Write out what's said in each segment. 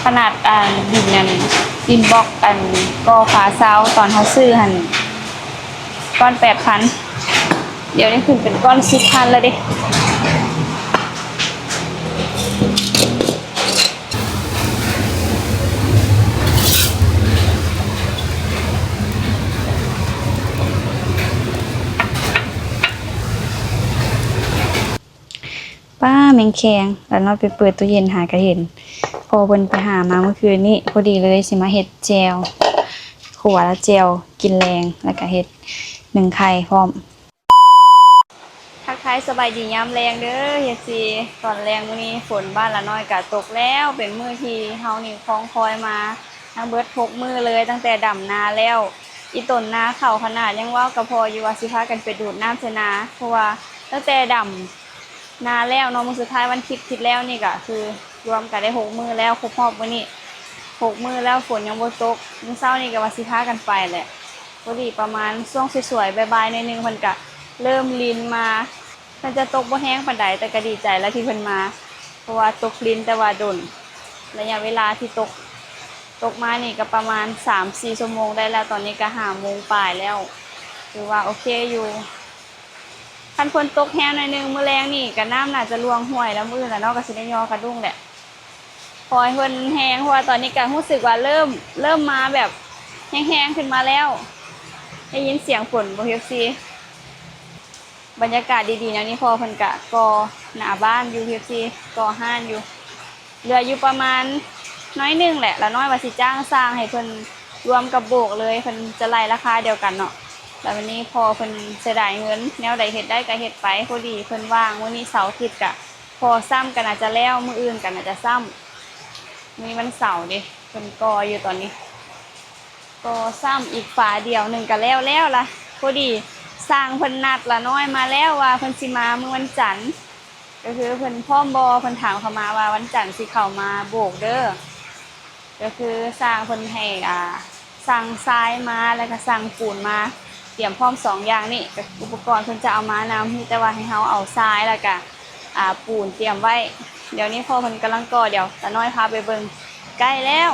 ຂະໜາດອັນດິນອັນ ດິນບລັອກອັນກໍ່ຝາຊາວ ຕອນເຮົາຊື້ຫັ້ນ ກ້ອນແປດພັນ ດຽວນີ້ຂຶ້ນເປັນກ້ອນສິບພັນແລ້ວເດ້. ປ້າ ແມງແຄງ ລະນ້ອຍໄປເປີດຕູ້ເຢັນຫາກະເຫັນ ພໍ່ເພິ່ນໄປຫາມາມື້ຄືນນີ້ ພໍດີເລີຍຊິມາເຮັດແຈ່ວ ຂົ້ວແລ້ວແຈ່ວກິນແລງ ລະກະເຮັດໜຶ້ງໄຂ່ພ້ອມ. ທັກທາຍສະບາຍດີຍາມແລງເດີ ເອັຟຊີ ຕອນແລງມື້ນີ້ຝົນບ້ານລະນ້ອຍກະຕົກແລ້ວ ເປັນມື້ທີ່ເຮົານີ້ຄອງຄອຍມາທັງເບິດຫົກມື້ເລີຍ ຕັ້ງແຕ່ດຳນາແລ້ວ ອີ່ຕົນນາເຂົ້າຂະໜາດ ຍັງເວົ້າກັບພໍ່ຢູ່ວ່າຊິພາກັນໄປດູດນ້ຳໃສ່ນາ ເພາະວ່າຕັ້ງແຕ່ດຳ ນາແລ້ວເນາະ ມື້ສຸດທ້າຍວັນທິດ ທິດແລ້ວນີ້ກະຄືລວມກະໄດ້ຫົກມື້ແລ້ວ ຄົບຮອບມື້ນີ້ຫົກມື້ແລ້ວ ຝົນຍັງບໍ່ຕົກ ມື້ເຊົ້ານີ້ກະວ່າຊິພາກັນໄປແຫຼະ ພໍດີປະມານຊ່ວງສວຍໆ ບ່າຍໆ ໜ້ອຍໜຶ່ງ ເພິ່ນກະເລີ່ມລິນມາ ເພິ່ນຈະຕົກບໍ່ແຮງປານໃດ ແຕ່ກະດີໃຈແລ້ວທີ່ເພິ່ນມາ ເພາະວ່າຕົກລິນແຕ່ວ່າດົນ ໄລຍະເວລາທີ່ຕົກ ຕົກມານີ້ກະປະມານສາມສີ່ຊົ່ວໂມງໄດ້ແລ້ວ ຕອນນີ້ກະຫ້າໂມງປາຍແລ້ວ ຖືວ່າໂອເຄຢູ່. ຄັນຝົນຕົກແຮງໜ້ອຍໜຶ່ງ ມື້ແລງນີ້ກະນ້ຳໜ້າຈະຫຼວງຫ້ວຍແລ້ວ ມື້ອື່ນລະເນາະ ກະຊິໄດ້ຍໍກະດຸ້ງແຫຼະ ຂໍໃຫ້ເພິ່ນແຮງ ເພາະວ່າຕອນນີ້ກະຮູ້ສຶກວ່າເລີ່ມ ເລີ່ມມາແບບແຮງໆ ຂຶ້ນມາແລ້ວ ໄດ້ຍິນສຽງຝົນບໍ່ ເອັຟຊີ ບັນຍາກາດດີໆ ແນວນີ້ ພໍ່ເພິ່ນກະກໍ່ໜ້າບ້ານຢູ່ ເອັຟຊີ ກໍ່ຮ້ານຢູ່ ເຫຼືອຢູ່ປະມານໜ້ອຍໜຶ່ງແຫຼະ ລະນ້ອຍວ່າຊິຈ້າງຊ່າງໃຫ້ເພິ່ນລວມກັບໂບກເລີຍ ເພິ່ນຈະໄລ່ລາຄາດຽວກັນເນາະ ລະບາດນີ້ພໍ່ເພິ່ນເສຍດາຍເງິນ ແນວໃດເຮັດໄດ້ກະເຮັດໄປ ພໍດີເພິ່ນວ່າງມື້ນີ້ເສົາອາທິດກະ ພໍຊ້ຳກະໜ້າຈະແລ້ວ ມື້ອື່ນກະໜ້າຈະຊ້ຳ ມື້ນີ້ວັນເສົາເດ້ ເພິ່ນກໍ່ຢູ່ຕອນນີ້ ກໍ່ຊ້ຳອີກຝາດຽວໜຶ່ງກະແລ້ວແລ້ວລະ ພໍດີຊ່າງເພິ່ນນັດລະນ້ອຍມາແລ້ວວ່າເພິ່ນຊິມາມື້ວັນຈັນ ກະຄືເພິ່ນພ້ອມບໍ່ ເພິ່ນຖາມເຂົ້າມາວ່າວັນຈັນຊິເຂົ້າມາໂບກເດີ ກະຄືຊ່າງເພິ່ນໃຫ້ ອ່າ ສັ່ງຊາຍມາ ແລ້ວກະສັ່ງປູນມາ ຕຽມພ້ອມສອງຢ່າງນີ້ ກະອຸປະກອນເພິ່ນຈະເອົາມານຳ ມີແຕ່ວ່າໃຫ້ເຮົາເອົາຊາຍ ແລ້ວກະ ອ່າ ປູນຕຽມໄວ້ ດຽວນີ້ພໍ່ເພິ່ນກຳລັງກໍ່ ດຽວຕານ້ອຍພາໄປເບິ່ງ ໃກ້ແລ້ວ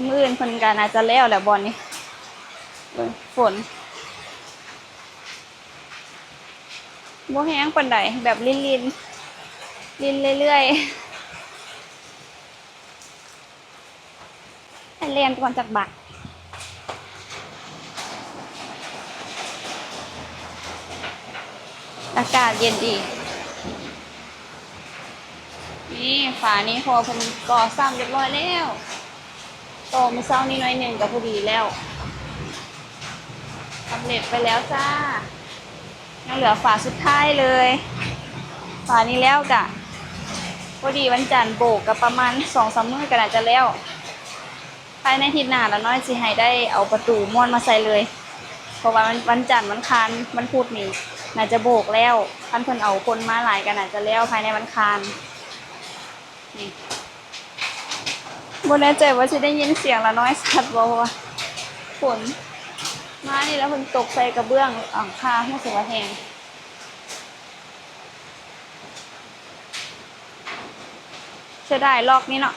ມື້ອື່ນເພິ່ນກະໜ້າຈະແລ້ວແຫຼະບ່ອນນີ້ ເບິ່ງຝົນ ບໍ່ແຮງປານໃດ ແບບລິນໆ ລິນເລື້ອຍໆ ໃຫ້ແລ່ນກ່ອນຈັກບາດ. ອາກາດເຢັນດີ. ນີ້ ຝານີ້ພໍ່ເພິ່ນກໍ່ສ້າງຮຽບຮ້ອຍແລ້ວ ຕໍ່ມື້ເຊົ້ານີ້ໜ້ອຍໜຶ່ງກະພໍດີແລ້ວ ສຳເລັດໄປແລ້ວຈ້າ ຍັງເຫຼືອຝາສຸດທ້າຍເລີຍ ຝານີ້ແລ້ວກະ ພໍດີວັນຈັນໂບກ ກະປະມານສອງສາມມື້ກະໜ້າຈະແລ້ວ. ພາຍໃນທິດໜ້າລະນ້ອຍຊິໃຫ້ໄດ້ເອົາປະຕູມ້ວນມາໃສ່ເລີຍ ເພາະວ່າວັນ ວັນຈັນ ວັນຄານ ວັນພຸດນີ້ໜ້າຈະໂບກແລ້ວ ຄັນເພິ່ນເອົາຄົນມາຫຼາຍກະໜ້າຈະແລ້ວພາຍໃນວັນຄານນີ້. ບໍ່ແນ່ໃຈວ່າຊິໄດ້ຍິນສຽງລະນ້ອຍຊັດບໍ່ ເພາະວ່າຝົນມານີ້ລະ ເພິ່ນຕົກໃສ່ກະເບື້ອງຫຼັງຄາ ຮູ້ສຶກວ່າແຮງ. ເສຍດາຍລັອກນີ້ເນາະ.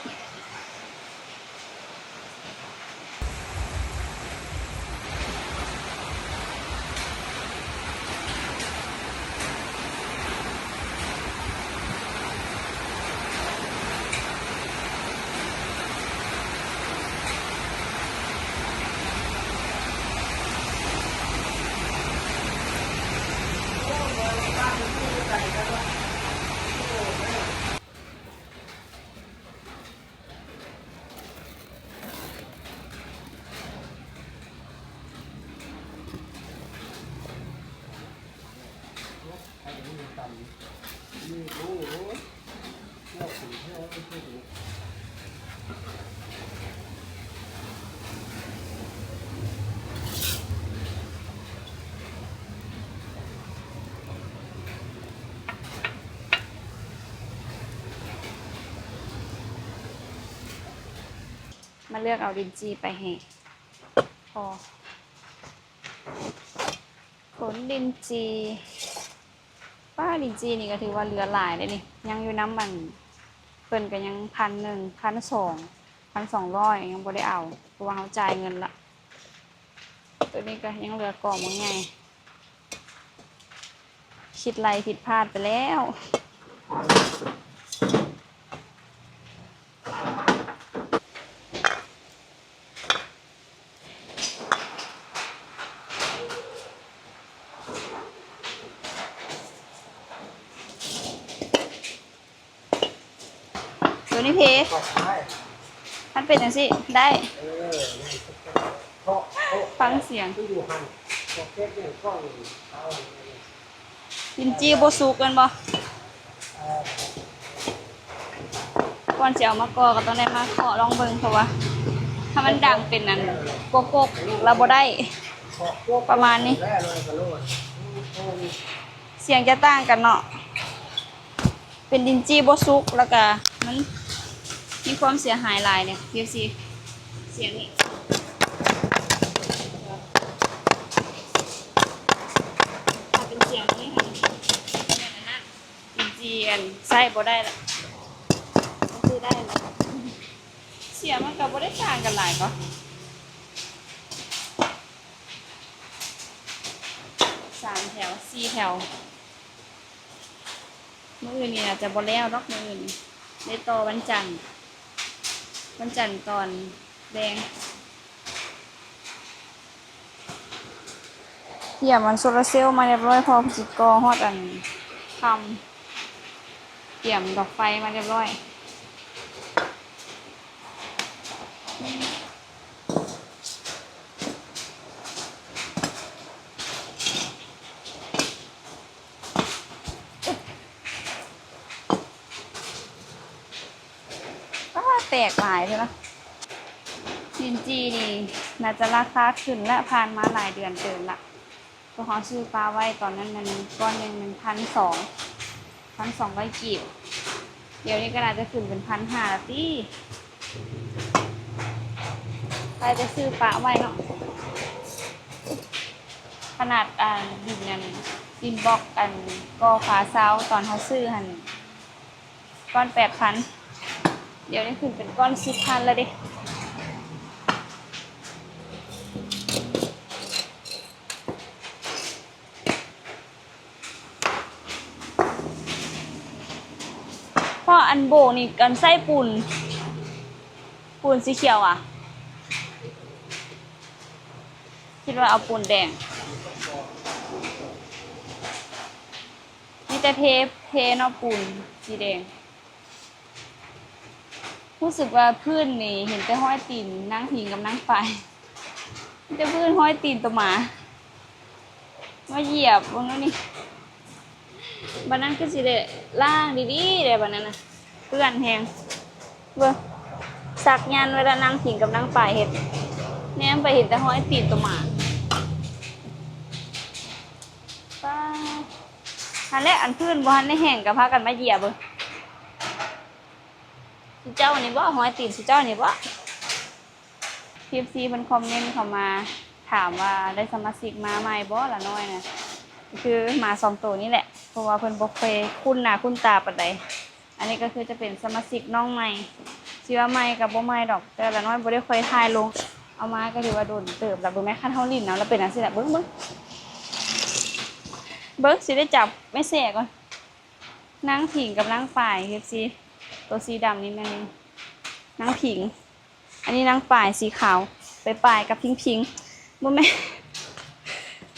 ມາເລືອກເອົາລິນຈີ່ໄປໃຫ້ພໍ່ ຜົນລິນຈີ່. ປ້າ ລິນຈີ່ນີ້ກະຖືວ່າເຫຼືອຫຼາຍເດ້ນີ້ ຍັງຢູ່ນຳອັນ ເພິ່ນກໍຍັງພັນໜຶ່ງ ພັນສອງ ພັນສອງຮ້ອຍ ຍັງບໍ່ໄດ້ເອົາ ເພາະວ່າເຮົາຈ່າຍເງິນລະ. ໂຕນີ້ກໍຍັງເຫຼືອກອງບັກໃຫຍ່ ຄິດໄລ່ຜິດພາດໄປແລ້ວ. ໂຕນີ້ເພ ເພາະໄດ້ ມັນເປັນຈັ່ງຊີ້ໄດ້ ເອີ ເພາະ ເພາະ ຟັງສຽງ ມັນຢູ່ຫັ້ນ ເພາະເກັບເງິນກ້ອນ ລິ້ນຈີ່ບໍ່ສຸກແມ່ນບໍ່? ກ່ອນຊິເອົາມາກໍ ກໍຕ້ອງໄດ້ມາເຄາະລອງເບິ່ງ ເພາະວ່າຖ້າມັນດັງເປັນອັນກົກໆ ລະບໍ່ໄດ້ ປະມານນີ້ ສຽງຈະຕ່າງກັນເນາະ. ເປັນລິ້ນຈີ່ບໍ່ສຸກ ແລ້ວກະມັນມີຄວາມເສຍຫາຍຫຼາຍເດ ເອັຟຊີ ສຽງນີ້ ຖ້າເປັນສຽງນີ້ ແມ່ນອັນນັ້ນ ລິ້ນຈີ່ອັນໃຊ້ບໍ່ໄດ້ລະ ມັນຊື້ໄດ້ລະ ສຽງມັນກະບໍ່ໄດ້ຕ່າງກັນຫຼາຍກໍ ສາມແຖວ ສີ່ແຖວ. ມື້ອື່ນນີ້ອາດຈະບໍ່ແລ້ວດອກ ມື້ອື່ນນີ້ ໄດ້ຕໍ່ວັນຈັນ ວັນຈັນຕອນແລງ. ຕຽມອັນໂຊລາເຊວມາຮຽບຮ້ອຍ ພ້ອມຊິກໍ່ຮອດອັນຄ່ຳ ຕຽມດອກໄຟມາຮຽບຮ້ອຍ. ປ້າ ແຕກຫຼາຍເທື່ອລະ ລິ້ນຈີ່ນີ້ໜ້າຈະລາຄາຂຶ້ນລະ ຜ່ານມາຫຼາຍເດືອນເຕີບລະ. ພວກເຮົາຊື້ປະໄວ້ຕອນນັ້ນແມ່ນກ້ອນໜຶ່ງ ໜຶ່ງພັນສອງ ພັນສອງຮ້ອຍກີບ ດຽວນີ້ກໍໜ້າຈະຂຶ້ນເປັນພັນຫ້າລະຕິ ໄດ້ແຕ່ຊື້ປະໄວ້ເນາະ. ຂະໜາດອັນດິນອັນດິນບລັອກອັນກໍ່ຝາຊາວຕອນເຮົາຊື້ຫັ້ນ ກ້ອນແປດພັນ ດຽວນີ້ຂຶ້ນເປັນກ້ອນສິບພັນລະເດ. ເພາະອັນໂບນີ້ ອັນໃສ່ປູນ ປູນສີຂຽວຫວາ? ຄິດວ່າເອົາປູນແດງ ມີແຕ່ເທ ເທເນາະ ປູນສີແດງ. ຮູ້ສຶກວ່າພື້ນນີ້ເຫັນແຕ່ຮອຍຕີນນາງຜິງກັບນາງປາຍ ມີແຕ່ພື້ນຮອຍຕີນໂຕໝາ ມາຢຽບເບິ່ງແນວນີ້. ບາດນັ້ນຄືຊິໄດ້ລ້າງດີໆ ແດ່ບາດນັ້ນນະ ເປື້ອນແຮງ. ເບິ່ງ ສັກຍັນໄວ້ລະ ນາງຜິງກັບນາງປາຍເຮັດ ແນມໄປເຫັນແຕ່ຮອຍຕີນໂຕໝາ. ປ້າ ຫັ້ນແຫຼະ ອັນພື້ນບໍ່ທັນໄດ້ແຫ້ງກໍພາກັນມາຢຽບເບິ່ງ. ສຸເຈົ້ານີ້ບໍ? ຮອຍຕີນສຸເຈົ້ານີ້ບໍ? ເອັຟຊີເພິ່ນຄອມເມັນເຂົ້າມາຖາມວ່າ ໄດ້ສະມາຊິກມາໃໝ່ບໍລະນ້ອຍນະ? ຄືໝາສອງໂຕນີ້ແຫຼະ ເພາະວ່າເພິ່ນບໍ່ຄ່ອຍຄຸ້ນໜ້າຄຸ້ນຕາປານໃດ. ອັນນີ້ກໍຄືຈະເປັນສະມາຊິກນ້ອງໃໝ່ ຊິວ່າໃໝ່ກໍບໍ່ໃໝ່ດອກ ແຕ່ລະນ້ອຍບໍ່ໄດ້ຄ່ອຍຖ່າຍລົງ ເອົາມາກໍຖືວ່າດົນເຕີບລະ. ເບິ່ງແມ້ ຄັນເຮົາຫຼິ້ນນຳລະເປັນຈັ່ງຊີ້ລະ ເບິ່ງ ເບິ່ງ ເບິ່ງ ຊິໄດ້ຈັບແມ່ແສກ່ອນ. ນາງຜິງກັບນາງປາຍ ເອັຟຊີ ໂຕສີດຳນີ້ແມ່ນນາງຜິງ ອັນນີ້ນາງປາຍ ສີຂາວ ປາຍໆ ກັບຜິງໆ ບໍ່ແມ່ນ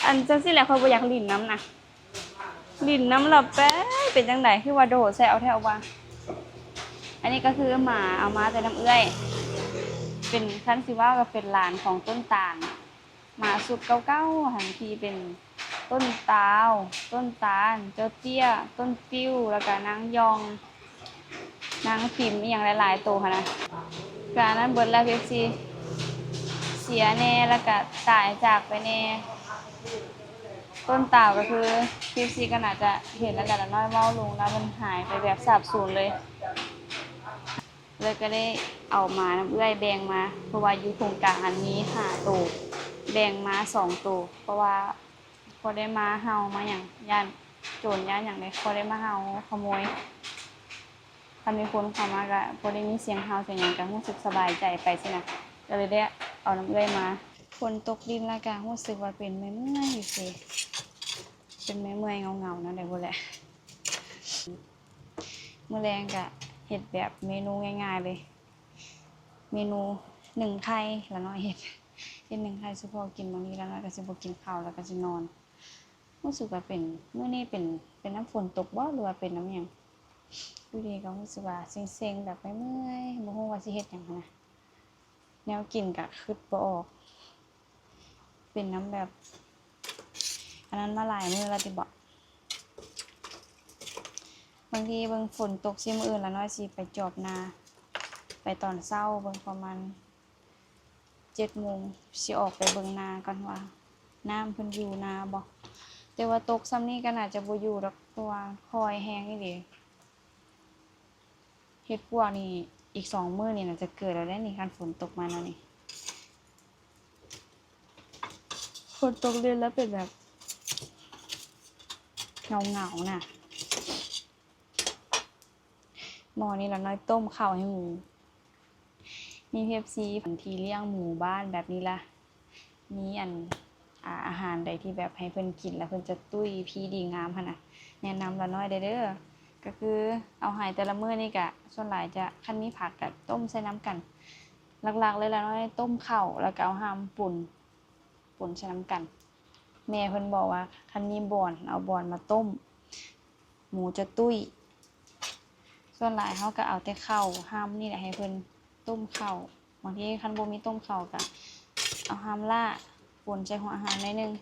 ອັນຈັ່ງຊີ້ແຫຼະ ຂ້ອຍບໍ່ຢາກຫຼິ້ນນຳນະ ຫຼິ້ນນຳລະແປ ເປັນຈັ່ງໃດ ຄືວ່າໂດດໃສ່ເອົາແທ້ເອົາວ່າ. ອັນນີ້ກໍຄືໝາເອົາມາແຕ່ນຳເອື້ອຍ ເປັນ ຄັນຊິເວົ້າກໍເປັນຫຼານຂອງຕົ້ນຕານ. ໝາຊຸດເກົ່າໆຫັ້ນ ທີ່ເປັນຕົ້ນຕາວ ຕົ້ນຕານ ເຈົ້າເຕ້ຍ ຕົ້ນປິວ ແລ້ວກະນາງຢອງ ນາງຕິມ ອີ່ຫຍັງຫຼາຍໆໂຕຫັ້ນນະ ກະອັນນັ້ນເບິດແລ້ວ ເອັຟຊີ ເສຍແດ່ ແລ້ວກະຕາຍຈາກໄປແດ່. ຕົ້ນຕາວກໍຄື ເອັຟຊີ ກໍໜ້າຈະເຫັນແລ້ວແຫຼະ ລະນ້ອຍເວົ້າລົງແລ້ວ ມັນຫາຍໄປແບບສາບສູນເລີຍ. ເອື້ອຍກໍໄດ້ເອົາມານຳເອື້ອຍແບ່ງມາ ເພາະວ່າຢູ່ໂຄງກາງຫັ້ນມີຫ້າໂຕ ແບ່ງມາສອງໂຕ ເພາະວ່າບໍ່ໄດ້ມາເຫົ່າມາຫຍັງ ຢ້ານໂຈນຢ້ານຫຍັງເດ້ ບໍ່ໄດ້ມາເຫົ່າຂະໂມຍ. ຖ້າມີຄົນເຂົ້າມາກະບໍ່ໄດ້ມີສຽງເຫົ່າສຽງຫຍັງ ກະຮູ້ສຶກສະບາຍໃຈໄປຊີ້ນະ ກະເລີຍໄດ້ເອົານຳເອື້ອຍມາ. ຝົນຕົກດິນລະກະຮູ້ສຶກວ່າເປັນເມື່ອຍໆຢູ່ຊີ້ ເປັນເມື່ອຍໆເຫງົາໆ ແນວໃດບໍ່ແຫຼະ. ມື້ແລງກະເຮັດແບບເມນູງ່າຍໆເລີຍ ເມນູໜຶ້ງໄຂ່ ລະນ້ອຍເຮັດ ເຮັດໜຶ້ງໄຂ່ສູ່ພໍ່ກິນ. ບາງທີລະນ້ອຍກະຊິບໍ່ກິນເຂົ້າ ລະກະຊິນອນ. ຮູ້ສຶກວ່າເປັນ ມື້ນີ້ເປັນ ເປັນນຳຝົນຕົກບໍ່ ຫຼືວ່າເປັນນຳຫຍັງ ຢູ່ດີກະຮູ້ສຶກວ່າເຊັງໆ ແບບເມື່ອຍໆ ບໍ່ຮູ້ວ່າຊິເຮັດຫຍັງຫັ້ນນະ. ແນວກິນກະຄຶດບໍ່ອອກ ເປັນນຳແບບອັນນັ້ນມາຫຼາຍມື້ລະຕິເບາະ. ບາງທີເບິ່ງຝົນຕົກຊິ ມື້ອື່ນລະນ້ອຍຊິໄປຈອບນາ ໄປຕອນເຊົ້າ ເບິ່ງປະມານເຈັດໂມງ ຊິອອກໄປເບິ່ງນາກ່ອນວ່ານ້ຳເພິ່ນຢູ່ນາບໍ່. ແຕ່ວ່າຕົກຊ່ຳນີ້ກະໜ້າຈະບໍ່ຢູ່ດອກ ເພາະວ່າຄ່ອຍແຮງອີ່ຫຼີ. ເຫັດປວກນີ້ອີກສອງມື້ນີ້ໜ້າຈະເກີດແລ້ວເດ້ນີ້ ຄັນຝົນຕົກມາແນວນີ້. ຝົນຕົກເລີຍລະເປັນແບບເຫງົາໆນະ. ໝໍ້ນີ້ລະນ້ອຍຕົ້ມເຂົ້າໃຫ້ໝູ. ມີເອັຟຊີເພິ່ນທີ່ລ້ຽງໝູບ້ານແບບນີ້ລະ ມີອັນ ອາ ອາຫານໃດທີ່ແບບໃຫ້ເພິ່ນກິນລະເພິ່ນຈະຕຸ້ຍພີດີງາມຫັ້ນນະ ແນະນຳລະນ້ອຍແດ່ເດີ. ກະຄືເອົາໃຫ້ແຕ່ລະມື້ນີ້ກະສ່ວນຫຼາຍຈະ ຄັນມີຜັກກະຕົ້ມໃສ່ນຳກັນ. ຫຼັກໆເລີຍລະນ້ອຍຕົ້ມເຂົ້າ ລະກະເອົາຮ່ຳປຸນ ປົນໃສ່ນຳກັນ. ແມ່ເພິ່ນບອກວ່າຄັນມີບ່ອນ ເອົາບ່ອນມາຕົ້ມ ໝູຈະຕຸ້ຍ. ສ່ວນຫຼາຍເຮົາກະເອົາແຕ່ເຂົ້າຮ່ຳນີ້ແຫຼະໃຫ້ເພິ່ນ ຕົ້ມເຂົ້າ. ບາງທີຄັນບໍ່ມີຕົ້ມເຂົ້າກະເອົາຮ່ຳລ້າປົນໃສ່ຫົວອາຫານໜ້ອຍໜຶ່ງ.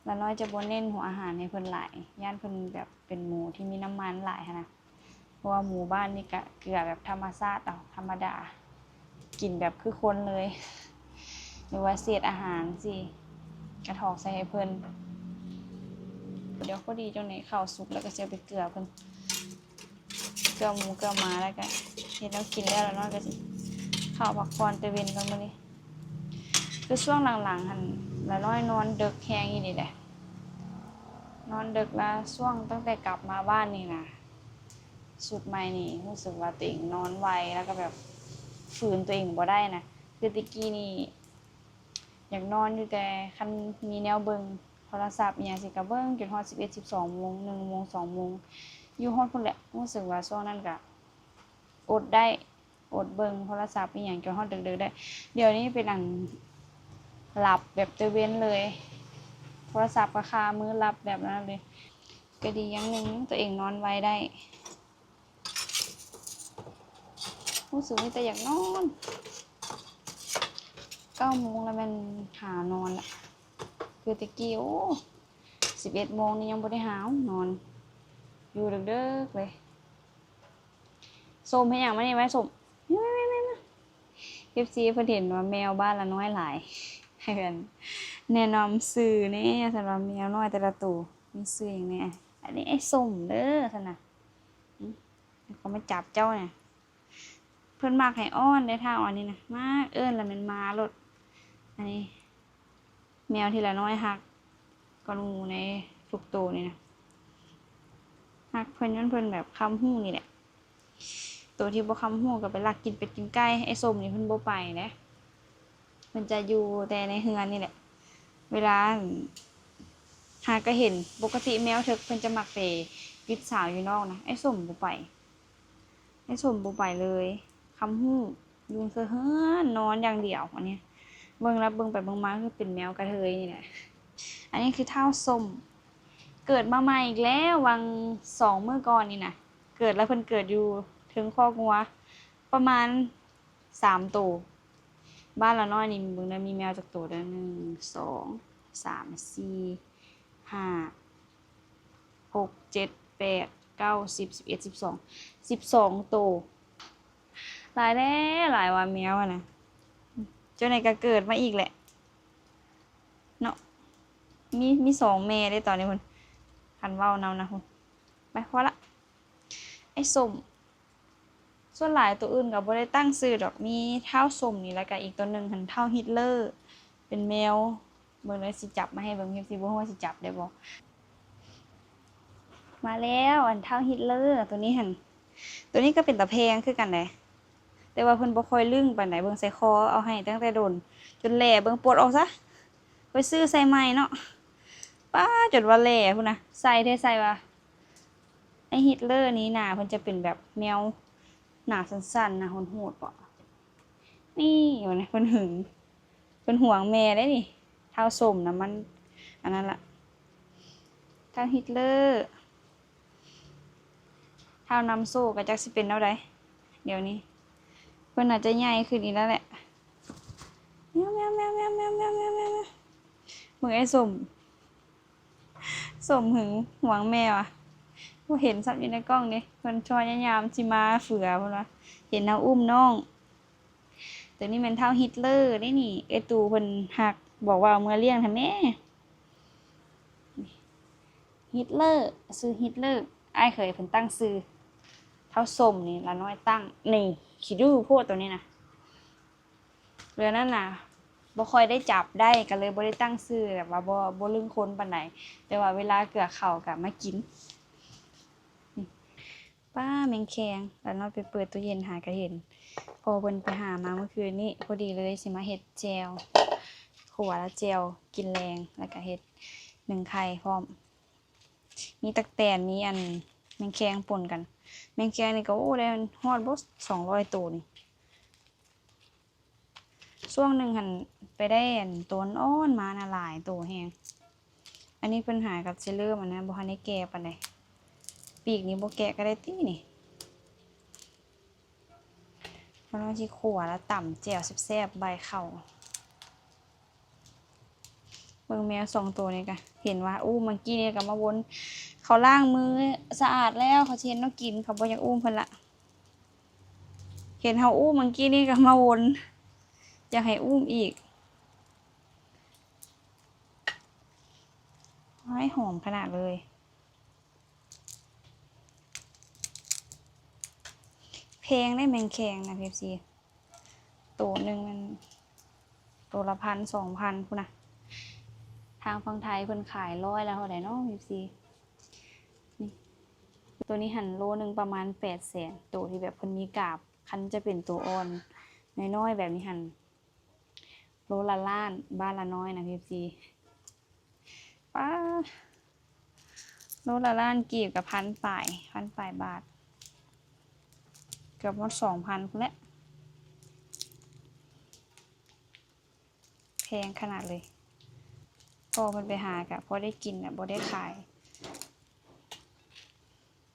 ລະນ້ອຍຈະບໍ່ເນັ້ນຫົວອາຫານໃຫ້ເພິ່ນຫຼາຍ ຢ້ານເພິ່ນແບບເປັນໝູທີ່ມີນ້ຳມັນຫຼາຍຫັ້ນນະ. ເພາະວ່າໝູບ້ານນີ້ກະເກືອແບບທຳມະຊາດເອົາ ທຳມະດາ ກິນແບບຄືຄົນເລີຍ ຫຼືວ່າເສດອາຫານຊີ້ ກະຖອກໃສ່ໃຫ້ເພິ່ນ. ດຽວພໍດີຈັ່ງໃດເຂົ້າສຸກແລ້ວກະຊິເອົາໄປເກືອເພິ່ນ ເກືອໝູເກືອໝາ ແລ້ວກະເຮັດແນວກິນແລ້ວ ລະນ້ອຍກະຊິເຂົ້າພັກຜ່ອນແຕ່ເວັນກ່ອນມື້ນີ້. ຄືຊ່ວງຫຼັງໆຫັ້ນ ລະນ້ອຍນອນເດິກແຮງອີ່ຫຼີແຫຼະ ນອນເດິກລະ ຊ່ວງຕັ້ງແຕ່ກັບມາບ້ານນີ້ນະ ຊຸດໃໝ່ນີ້ຮູ້ສຶກວ່າຕົວເອງນອນໄວ ລະກະແບບຝືນຕົວເອງບໍ່ໄດ້ນະ. ຄືແຕ່ກີ້ນີ້ຢາກນອນຢູ່ ແຕ່ຄັນມີແນວເບິ່ງໂທລະສັບອີ່ຫຍັງຊີ້ກະເບິ່ງຈົນຮອດສິບເອັດ ສິບສອງໂມງ ໜຶ່ງໂມງ ສອງໂມງ ຢູ່ຮອດພຸ້ນແຫຼະ. ຮູ້ສຶກວ່າຊ່ວງນັ້ນກະອົດໄດ້ ອົດເບິ່ງໂທລະສັບອີ່ຫຍັງຈົນຮອດເດິກໆໄດ້. ດຽວນີ້ເປັນອັນ ຫຼັບແບບແຕ່ເວັນເລີຍ ໂທລະສັບກະຄາມື ຫຼັບແບບນັ້ນເລີຍ. ກະດີຢ່າງໜຶ່ງ ຕົວເອງນອນໄວໄດ້. ຮູ້ສຶກມີແຕ່ຢາກນອນ ເກົ້າໂມງລະແມ່ນຫານອນລະ. ຄືແຕ່ກີ້ ໂອ້ ສິບເອັດໂມງນີ້ຍັງບໍ່ໄດ້ຫາວນອນ ຢູ່ເດິກໆເລີຍ. ສົ້ມເຮັດຫຍັງມານີ້ ມາສົ້ມ ເອັຟຊີເພິ່ນເຫັນວ່າແມວບ້ານລະນ້ອຍຫຼາຍ ໃຫ້ເພິ່ນແນະນຳຊື່ແນ່ ຊັ້ນວ່າແມວນ້ອຍແຕ່ລະໂຕມີຊື່ຫຍັງແນ່. ອັນນີ້ໄອ້ສົ້ມເດີ ຊັ້ນນະ ເຂົາມາຈັບເຈົ້ານະ. ເພິ່ນມັກໃຫ້ອ້ອນເດ້ ຖ້າອ້ອນນີ້ນະ ມາເອີ້ນລະແມ່ນມາໂລດ. ອັນນີ້ແມວທີ່ລະນ້ອຍຮັກກວ່າໝູໃນທຸກໂຕນີ້ນະ ຮັກເພິ່ນຍ້ອນເພິ່ນແບບຄຳຮູ້ນີ້ແຫຼະ. ໂຕທີ່ບໍ່ຄຳຮູ້ກະໄປລັກກິນເປັດກິນໄກ່. ໄອ້ສົ້ມນີ້ເພິ່ນບໍ່ໄປເດ້ ເພິ່ນຈະຢູ່ແຕ່ໃນເຮືອນນີ້ແຫຼະ. ເວລາຫາກະເຫັນ ປົກກະຕິແມວເຖິກເພິ່ນຈະມັກໄປຕິດສາວຢູ່ນອກນະ ໄອ້ສົ້ມບໍ່ໄປ. ໄອ້ສົ້ມບໍ່ໄປເລີຍ ຄຳຮູ້ຢູ່ເຮືອນ ນອນຢ່າງດຽວ. ອັນນີ້ເບິ່ງລະເບິ່ງໄປເບິ່ງມາຄືເປັນແມວກະເທີຍນີ້ແຫຼະ. ອັນນີ້ຄືທ້າວສົ້ມ ເກີດມາໃໝ່ອີກແລ້ວ. ຫວ່າງສອງມື້ກ່ອນນີ້ນະ ເກີດລະ ເພິ່ນເກີດຢູ່ເທິງຄອກງົວປະມານສາມໂຕ. ບ້ານລະນ້ອຍນີ້ເບິ່ງເດີ ມີແມວຈັກໂຕເດີ ໜຶ່ງ ສອງ ສາມ ສີ່ ຫ້າ ຫົກ ເຈັດ ແປດ ເກົ້າ ສິບ ສິບເອັດ ສິບສອງ ສິບສອງໂຕ. ຫຼາຍແທ້ຫຼາຍວ່າແມວຫັ້ນນະ. ຈັ່ງໃດກະເກີດມາອີກແຫຼະເນາະ. ມີ ມີສອງແມ່ເດ້ຕອນນີ້ພຸ້ນ ຄັນເວົ້ານຳນະພຸ້ນ. ໄປ ພໍລະ ໄອ້ສົ້ມ. ສ່ວນຫຼາຍໂຕອື່ນກະບໍ່ໄດ້ຕັ້ງຊື່ດອກ ມີທ້າວສົ້ມນີ້ ລະກະອີກໂຕໜຶ່ງຫັ້ນ ທ້າວຮິດເລີ ເປັນແມວ. ເບິ່ງເດີ ຊິຈັບມາໃຫ້ເບິ່ງ ເອັຟຊີບໍ່ຮູ້ວ່າຊິຈັບໄດ້ບໍ່. ມາແລ້ວ ອັນທ້າວຮິດເລີໂຕນີ້ຫັ້ນ ໂຕນີ້ກໍເປັນຕາແພງຄືກັນເດ້ ແຕ່ວ່າເພິ່ນບໍ່ຄ່ອຍລຶ້ງປານໃດ. ເບິ່ງໃສ່ຄໍເອົາໃຫ້ຕັ້ງແຕ່ດົນ ຈົນແຫຼເບິ່ງ ປວດອອກຊະ ຄ່ອຍຊື້ໃສ່ໃໝ່ເນາະ. ປ້າ ຈົນວ່າແຫຼພຸ້ນນະ ໃສ່ແທ້ໃສ່ວ່າ. ໄອ້ຮິດເລີນີ້ໜ້າເພິ່ນຈະເປັນແບບແມວໜ້າສັ້ນໆ ໜ້າໂຫດໆ ເບາະ. ນີ້ ເພິ່ນຫຶງ ເພິ່ນຫວງແມ່ເດ້ນີ້. ທ້າວສົມນະ ມັນອັນນັ້ນລະ ທ້າວຮິດເລີ. ທ້າວນຳໂຊກະຈັກຊິເປັນແນວໃດ ດຽວນີ້ ເພິ່ນອາດຈະໃຫຍ່ຂຶ້ນອີກແລ້ວແຫຼະ. ແມວໆໆໆໆໆ ເບິ່ງໄອ້ສົມ ສົມຫຶງຫວງແມ່ວ່າ ບໍ່ເຫັນຊ້ຳຢູ່ໃນກ້ອງເດ້. ເພິ່ນພະຍາຍາມຊິມາເຝືອ ເພິ່ນວ່າເຫັນເຮົາອຸ້ມນ້ອງ. ໂຕນີ້ແມ່ນທ້າວຮິດເລີເດ້ນີ້ ເອື້ອຍຕູເພິ່ນຮັກ ບອກວ່າເອົາເມືອລ້ຽງແທ້ແມ້. ຮິດເລີ ຊື່ຮິດເລີ ອ້າຍເຂີຍເພິ່ນຕັ້ງຊື່ ທ້າວສົມນີ້ ຫຼານ້ອຍຕັ້ງ. ນີ້ ຂີ້ດື້ໂພດໂຕນີ້ນະ. ເວລານັ້ນນະ ບໍ່ຄ່ອຍໄດ້ຈັບໄດ້ ກໍເລີຍບໍ່ໄດ້ຕັ້ງຊື່ ແບບວ່າບໍ່ ບໍ່ລຶ້ງຄົນປານໃດ ແຕ່ວ່າເວລາເກືອເຂົ້າກໍມາກິນ. ປ້າ ແມງແຄງ ຫຼານ້ອຍໄປເປີດຕູ້ເຢັນຫາກໍເຫັນ ພໍ່ເພິ່ນໄປຫາມາມື້ຄືນນີ້ ພໍດີເລີຍຊິມາເຮັດແຈ່ວ ຂົ້ວແລ້ວແຈ່ວກິນແລງ ແລ້ວກໍເຮັດໜຶ້ງໄຂ່ພ້ອມ. ມີຕັກແຕນ ມີອັນແມງແຄງປົນກັນ. ແມງແຄງນີ້ກໍ ໂອ້ ໄດ້ຮອດບໍ່ ສອງຮ້ອຍໂຕນີ້. ຊ່ວງໜຶ່ງຫັ້ນໄປໄດ້ອັນໂຕອ່ອນມານະ ຫຼາຍໂຕແຮງ. ອັນນີ້ເພິ່ນຫາກັບຊິເລີ່ມອັນນັ້ນ ບໍ່ທັນໄດ້ແກ່ປານໃດ. ປີກນີ້ບໍ່ແກະກໍໄດ້ຕິນີ້. ເຮົາຊິຂົ້ວແລ້ວຕຳແຈ່ວແຊບໆ ບາຍເຂົ້າ. ເບິ່ງແມວສອງໂຕນີ້ກະ ເຫັນວ່າອຸ້ມ ເມື່ອກີ້ນີ້ກະມາວົນ ເຂົາລ້າງມືສະອາດແລ້ວ ເຂົາຊິເຮັດແນວກິນ ເຂົາບໍ່ຢາກອຸ້ມເພິ່ນລະ. ເຫັນເຮົາອຸ້ມເມື່ອກີ້ນີ້ກະມາວົນ ຢາກໃຫ້ອຸ້ມອີກ. ໂອ້ຍ ຫອມຂະໜາດເລີຍ. ແພງເດ້ແມງແຄງນະ ເອັຟຊີ ໂຕໜຶ່ງມັນ ໂຕລະພັນ ສອງພັນພຸ້ນນະ. ທາງຝັ່ງໄທເພິ່ນຂາຍຮ້ອຍລະເທົ່າໃດເນາະ ເອັຟຊີ. ນີ້ ໂຕນີ້ຫັ້ນໂລໜຶ່ງປະມານແປດແສນ ໂຕທີ່ແບບເພິ່ນມີກາບ. ຄັນຈະເປັນໂຕອ່ອນນ້ອຍໆແບບນີ້ຫັ້ນ ໂລລະລ້ານ ບ້ານລະນ້ອຍນະ ເອັຟຊີ. ປ້າ ໂລລະລ້ານກີບກະພັນປາຍ ພັນປາຍບາດ ເກືອບຮອດສອງພັນພຸ້ນແຫຼະ. ແພງຂະໜາດເລີຍ. ພໍ່ເພິ່ນໄປຫາກະພໍໄດ້ກິນແຫຼະ ບໍ່ໄດ້ຂາຍ.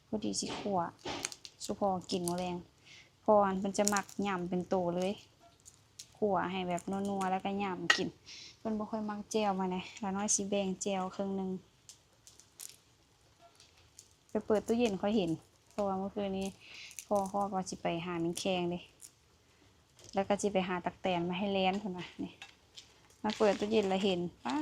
ພໍດີຊິຂົ້ວສູ່ພໍ່ກິນມື້ແລງ. ພໍ່ຫັ້ນເພິ່ນຈະມັກຫຍ້ຳເປັນໂຕເລີຍ ຂົ້ວໃຫ້ແບບນົວໆ ແລ້ວກະຫຍ້ຳກິນ. ເພິ່ນບໍ່ຄ່ອຍມັກແຈ່ວປານໃດ. ລະນ້ອຍຊິແບ່ງແຈ່ວເຄິ່ງໜຶ່ງ. ໄປເປີດຕູ້ເຢັນຄ່ອຍເຫັນ ເພາະວ່າມື້ຄືນນີ້ພໍ່ຮອດວ່າຊິໄປຫາແມງແຄງເດ້ ແລ້ວກໍຊິໄປຫາຕັກແຕນມາໃຫ້ແລ່ນ ເພິ່ນວ່າ. ນີ້ ມາເປີດຕູ້ເຢັນລະເຫັນ ປ້າ